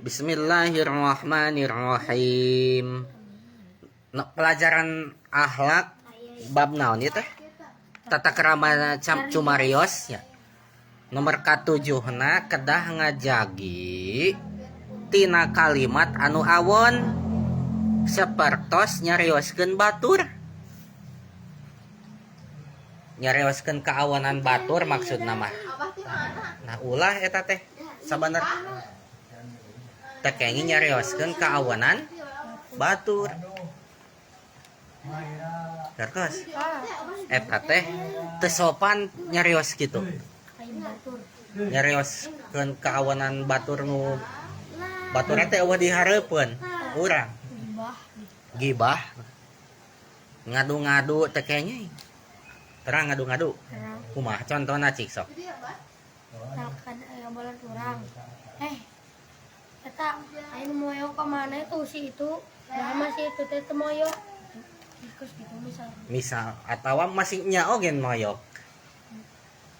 Bismillahirrahmanirrahim. Nah, pelajaran akhlak bab naon ieu teh? Tata krama cumarios ya. Nomor katujuhna kedah ngajagi tina kalimat anu awon sapertos nyarioskeun batur. Nyarioskeun kaawonan batur maksudna mah. Nah, ulah eta teh sabenerna teu kenging nyarioskeun kaawonan batur. Terus eta teh teu sopan nyarios kitu. Nyarioskeun kaawonan batur nu batur teh euweuh dihareupeun urang. Gibah. Ngadu-ngadu teh kenging. Terang ngadu-ngadu. Kumaha contohna, cik sok? Misalkan aya bolan urang. Eh, eta aing moyok ka mana itu si itu? Nah, masih itu teh teu moyok. Terus gitu misal. Misal atawa masih nya oge moyok.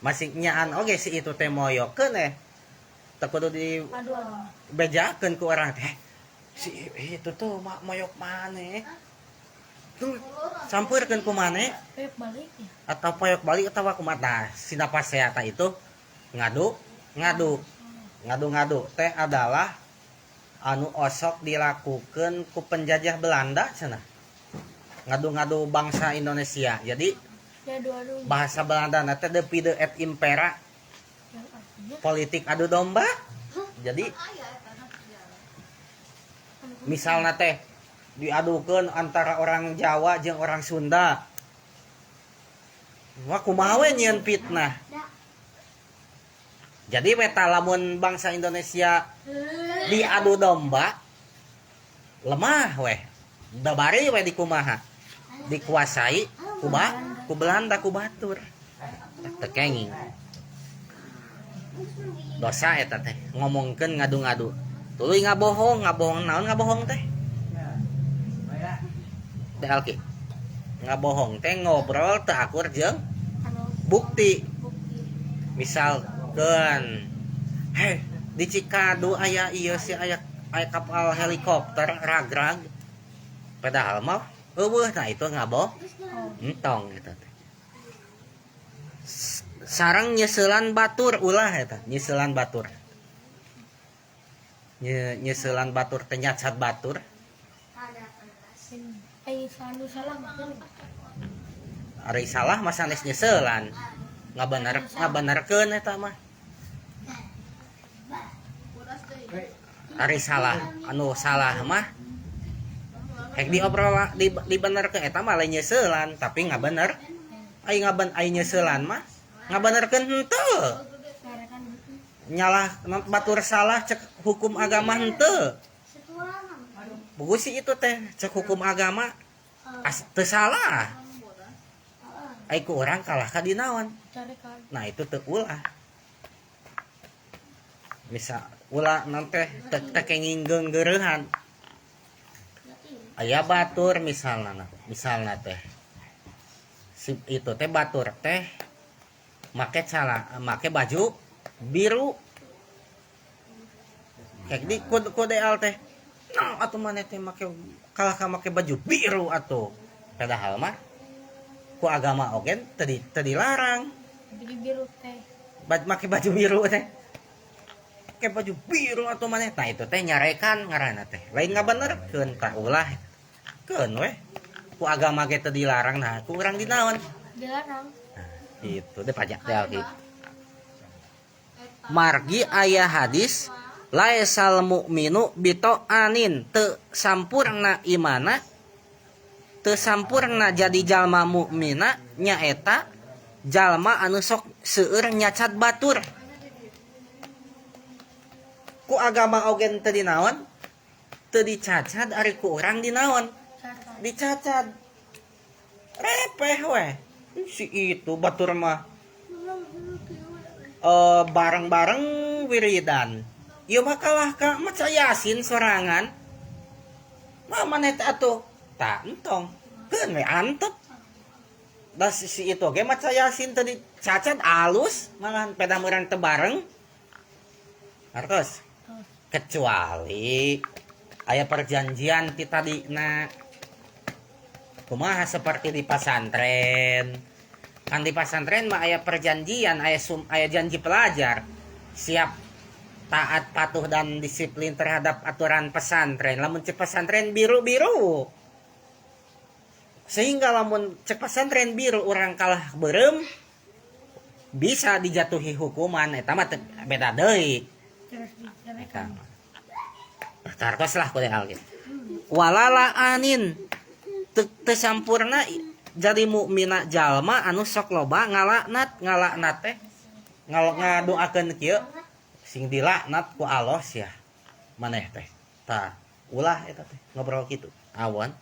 Masih nyaan oge si itu teh moyokeun eh. Teu kudu di Aduh aduh. bejakeun ku urang teh. Si itu tuh moyok maneh. Tuh sampeurkeun ku maneh. Peyok balik ya. Atau poyok balik atau kumaha. Nah, sina pasea itu ngadu ngadu ngadu-ngadu teh adalah anu osok dilakukan ku penjajah Belanda cenah, ngadu-ngadu bangsa Indonesia. Jadi Ya, aduh aduh. Bahasa Belanda teh divide et impera. Yang artinya? Politik adu domba. Jadi misalnya teh diadukeun antara orang Jawa jeung orang Sunda. Wah, kumaha we nyieun fitnah. Jadi meta lamun bangsa Indonesia diadu domba lemah weh. Babari we dikumaha? Dikuasai ku Belanda, ku batur. Teu kenging. Dosa eta teh ngomongkeun ngadu-ngadu. Tuluy ngabohong, ngabohong naon ngabohong teh? Teh Alki. Ngabohong teh ngobrol teu akur jeung anu bukti. Bukti. Misalkan, heh, di Cikadu aya ieu si aya aya kapal helikopter ragrag, padahal mah euweuh. Nah, itu ngaboh. Oh. Entong eta teh. Sareng nyeuselan batur ulah. Eta nyeuselan batur. Nyeuselan batur teh nyacat batur. Eh, anu salah mah. Ari salah mah sanes nyeuselan, ngabener ngabenerkeun eta mah. Ari salah, anu salah mah hek diobrol di dibenerkeun eta mah lain nyeuselan, tapi ngabener. Ai ngaben ai nyeuselan mah ngabenerkeun henteu. Ngarekan. Nyalah batur salah cek hukum agama henteu. Bagus sih itu teh cek hukum agama as teu salah. Ai ku urang kalah ka dinaon? Carekan. Nah, itu teu ulah. Misal ulah nanti teu kenging geunggeureuhan. Aya batur misalna, misalna teh si itu teh batur teh make cala make baju biru. Kayak di kode kode al teh, nah, atuh maneh teh make kalah ka make baju biru atuh. Padahal mah ku agama oge teu dilarang. Baju biru teh. Make baju biru teh, make baju biru atau maneh. Nah, itu teh nyarekan ngaranna teh, lain ngabenerkeun. Tah, ulah keun weh. Ku agama ge teu dilarang, nah ku urang dinaon? Dilarang. Itu deh pajak teh Alki. Margi aya hadis laisal mukminu bitho'anin, teu sampurna imana, teu sampurna jadi jalma mukmina nyaeta jalma anu sok seueur nyacat batur. Ku agama oge teu dinaon, teu dicacad, ari ku urang dinaon? Cacat. Dicacad repeh weh. Si itu batur mah bareng-bareng wiridan. Ieu mah kalah ka maca Yasin sorangan. Mah maneh teh atuh. Tah, entong. Keun we antep. Da si itu ge maca Yasin teu dicacad alus malahan, pedah meureun teu bareng. Hartos. Terus. Kecuali aya perjanjian ti tadina. Kumaha seperti di pasantren. Kan di pasantren mah aya perjanjian, aya janji pelajar. Siap taat, patuh dan disiplin terhadap aturan pesantren. Lamun cek pesantren biru-biru. Sehingga lamun cek pesantren biru urang kalah beureum bisa dijatuhi hukuman eta mah beda deui. Eta mah. Tartos lah kuliah gitu. Walala anin teu sampurna jadi mukmina jalma anu sok loba ngalaknat teh ngadoakeun kieu sing dilaknat ku Allah sia maneh teh. Tah ulah eta teh ngobrol kitu awan.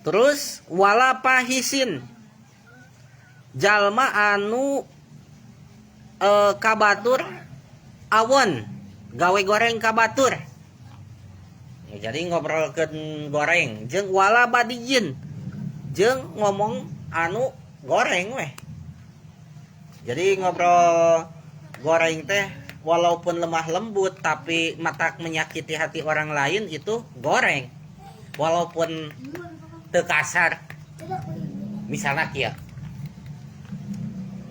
Terus wala pahisin jalma anu kabatur awon gawe goreng kabatur. Jadi ngobrolkeun goreng jeung wala badiyin jeung ngomong anu goreng weh. Jadi ngobrol goreng teh walaupun lemah lembut tapi matak menyakiti hati orang lain itu goreng. Walaupun teu kasar. Misalnya kieu.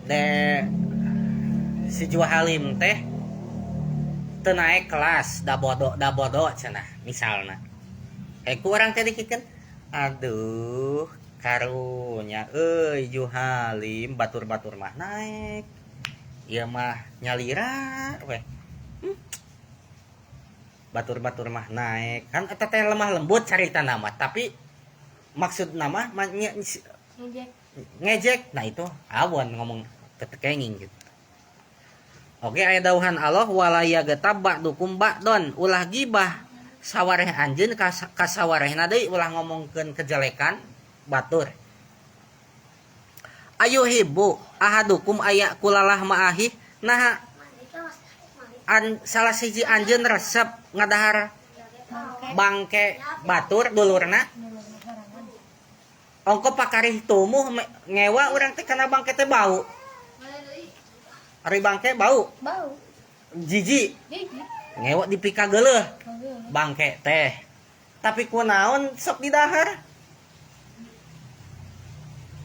De si Juhalim teh teu naik kelas da bodo cenah misalna. Ku urang teh dikikeun aduh karunya euy Juhalim batur-batur mah naik. Ieu mah nyalira weh. Batur-batur mah naik. Kan eta teh lemah lembut carita nama tapi maksud nama ngejek. Nah itu awon ngomong ketekenging gitu. Oke aya dauhan Allah wala yaghtab ba'dukum ba'don ulah gibah sawareh anjeun ka sawarehna deui ulah ngomongkeun kejelekan batur. Ayuhibbu ahadukum aya kulalah ma'ahi nah salah siji anjeun resep ngadahar bangke batur dulurna. Ongko pakarih tumuh ngewa urang teh kana bangke teh bau. Ari bangke bau. Bau. Jijik. Jijik. Ngewa dipika geuleuh. Bangke teh. Tapi kunaon sok didahar?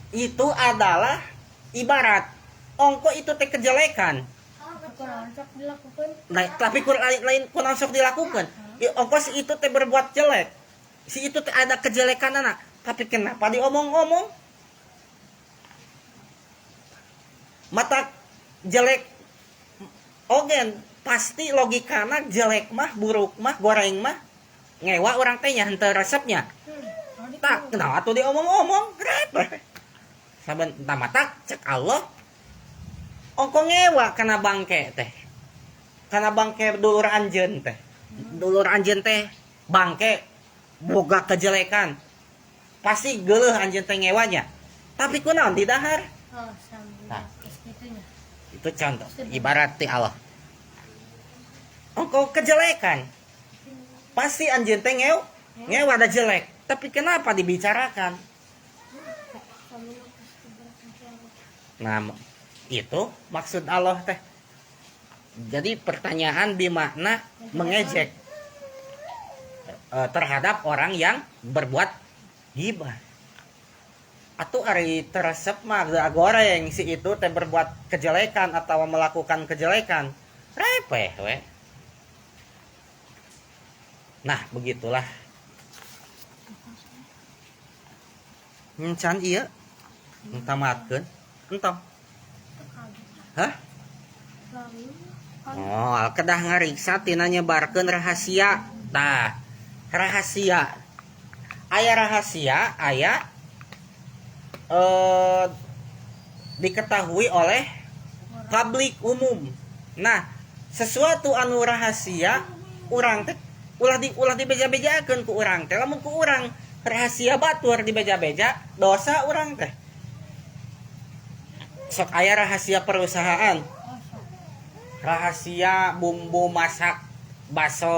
Itu adalah ibarat ongko itu teh kejelekan. Kunaon sok dilakukan? Nah, tapi lain kunaon sok dilakukan. Ongko si itu teh berbuat jelek. Si itu teh ada kejelekan anak. Tapi kenapa diomong-omong? Mata jelek ogen pasti logikana jelek mah buruk mah goreng mah ngewa orang teh nya henteu resepnya. Tak kenapa tuh diomong-omong? Repot. Saben mata cek Allah ongko ngewa kana bangke teh. Kana bangke dulur anjeun teh. Dulur anjeun teh bangke boga kejelekan. Pasti geuleuh anjeun teh ngewanya. Tapi kunaon didahar? Oh, sambil. Nah. Itu contoh ibarat ti Allah. Ongko kejelekan. Pasti anjeun teh ngewa ada jelek. Tapi kenapa dibicarakan? Nah, itu maksud Allah teh. Jadi pertanyaan bimakna mengejek terhadap orang yang berbuat gibah. Atau ari teresep mah goreng si itu teh berbuat kejelekan atau melakukan kejelekan. Repeh we. Nah, begitulah. Encan ieu tamatkeun. Entong. Hah? Oh, kedah ngariksa tina nyebarkeun rahasia. Tah, rahasia. Aya rahasia, aya diketahui oleh publik umum. Nah, sesuatu anu rahasia urang teh ulah dibeja-bejakeun ku urang teh. Lamun ku urang rahasia batur dibeja-beja, dosa urang teh. Sok aya rahasia perusahaan. Rahasia bumbu masak baso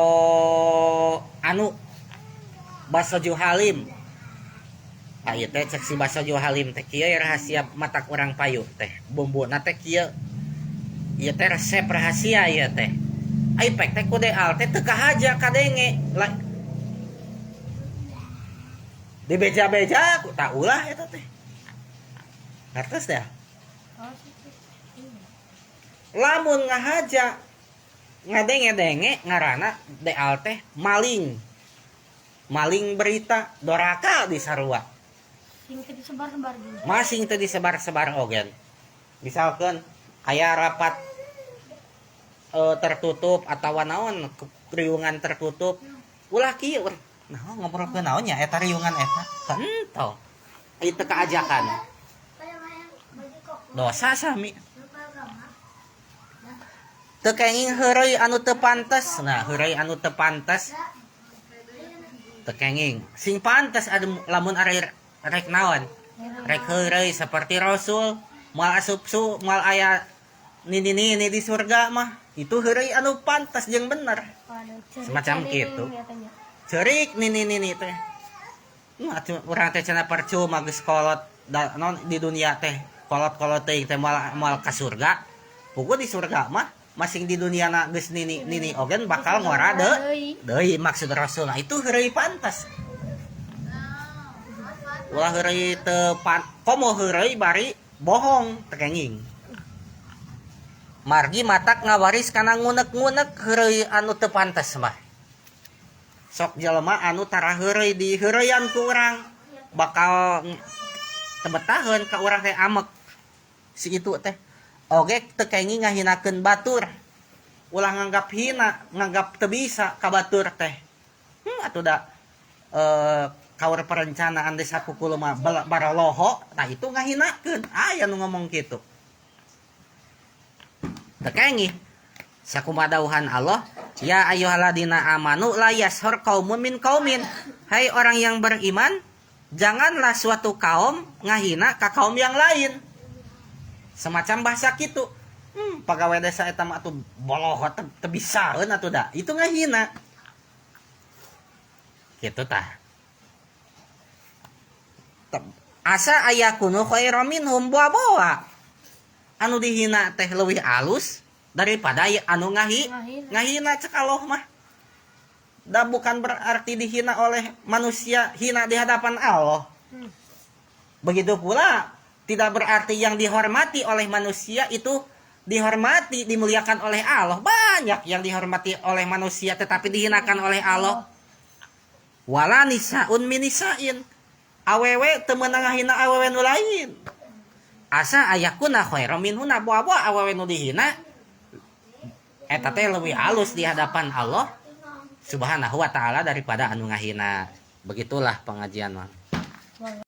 anu baso Juhalim. Ah ieu teh cek si baso Juhalim teh kieu rahasia matak urang payu teh. Bumbuna teh kieu. Ieu teh resep rahasia ieu teh. Ai pek teh ku deal teh teu kahaja kadenge. Dibeja-beja ku tak ulah eta teh. Ngartos teh? Lamun ngahaja ngadenge-denge ngaranna deal teh maling. Maling berita doraka di sarua. Sing teu disebar-sebar gitu. Masing teu disebar-sebar ogen. Misalkan aya rapat tertutup atau naon riungan tertutup, ulah kieu nah ngobrolkeun naon nya eta riungan eta henteu itu keajakan dosa sami. Teu kenging heureuy anu teu pantes. Nah, heureuy anu teu pantes teu kenging. Sing pantes anu lamun ari rek naon, rek heureuy seperti Rasul, moal asup su moal aya nini nini di surga mah, itu heureuy anu pantas jeung bener. Semacam gitu. Cerik nini nini teh. Atuh urang teh cenah percuma geus kolot da, non di dunia teh kolot-kolot teuing teh moal moal ka surga. Puguh di surga mah masing di dunia na geus nini nini ogen bakal ngora deui deui, maksud Rasul. Nah, itu heureuy pantas. Ulah heureuy teu pan, komo heureuy bari bohong teu kenging. Margi matak ngawaris kana ngunek-ngunek heureuy anu teu pantes mah. Sok jelema anu tara heureuy diheureuyan ku urang bakal teu betaheun ka urang teh, amek si itu teh. Oge teu kenging ngahinakeun batur. Ulah nganggap hina, nganggap teu bisa ka batur teh. Atuh da kaur perencanaan desa pukul mah baraloho, nah itu ngahinakeun. Aya nu ngomong kitu. Teu kenging. Sakumaha dawuhan Allah, ya ayyuhalladzina amanu la yashar qaumun min qaumin. Hai orang yang beriman, janganlah suatu kaum ngahina ka kaum yang lain. Semacam bahasa kitu. Pegawai desa eta mah atuh boloho teu bisaeun atuh da. Itu ngahina. Kitu tah. Asa ayakunu khairan minhum, boa-boa. Anu dihina teh leuwih alus daripada anu Ngahina. Ngahina cek Allah mah. Da bukan berarti dihina oleh manusia hina di hadapan Allah. Begitu pula tidak berarti yang dihormati oleh manusia itu dihormati, dimuliakan oleh Allah. Banyak yang dihormati oleh manusia tetapi dihinakan oleh Allah. Wala nisaun min nisain. Awewe teu meunang ngahina awewe nu lain. Asa ayakuna khairan minhunna, boa-boa awewe nu dihina eta teh leuwih halus di hadapan Allah Subhanahu wa taala daripada anu ngahina. Begitulah pengajian mah.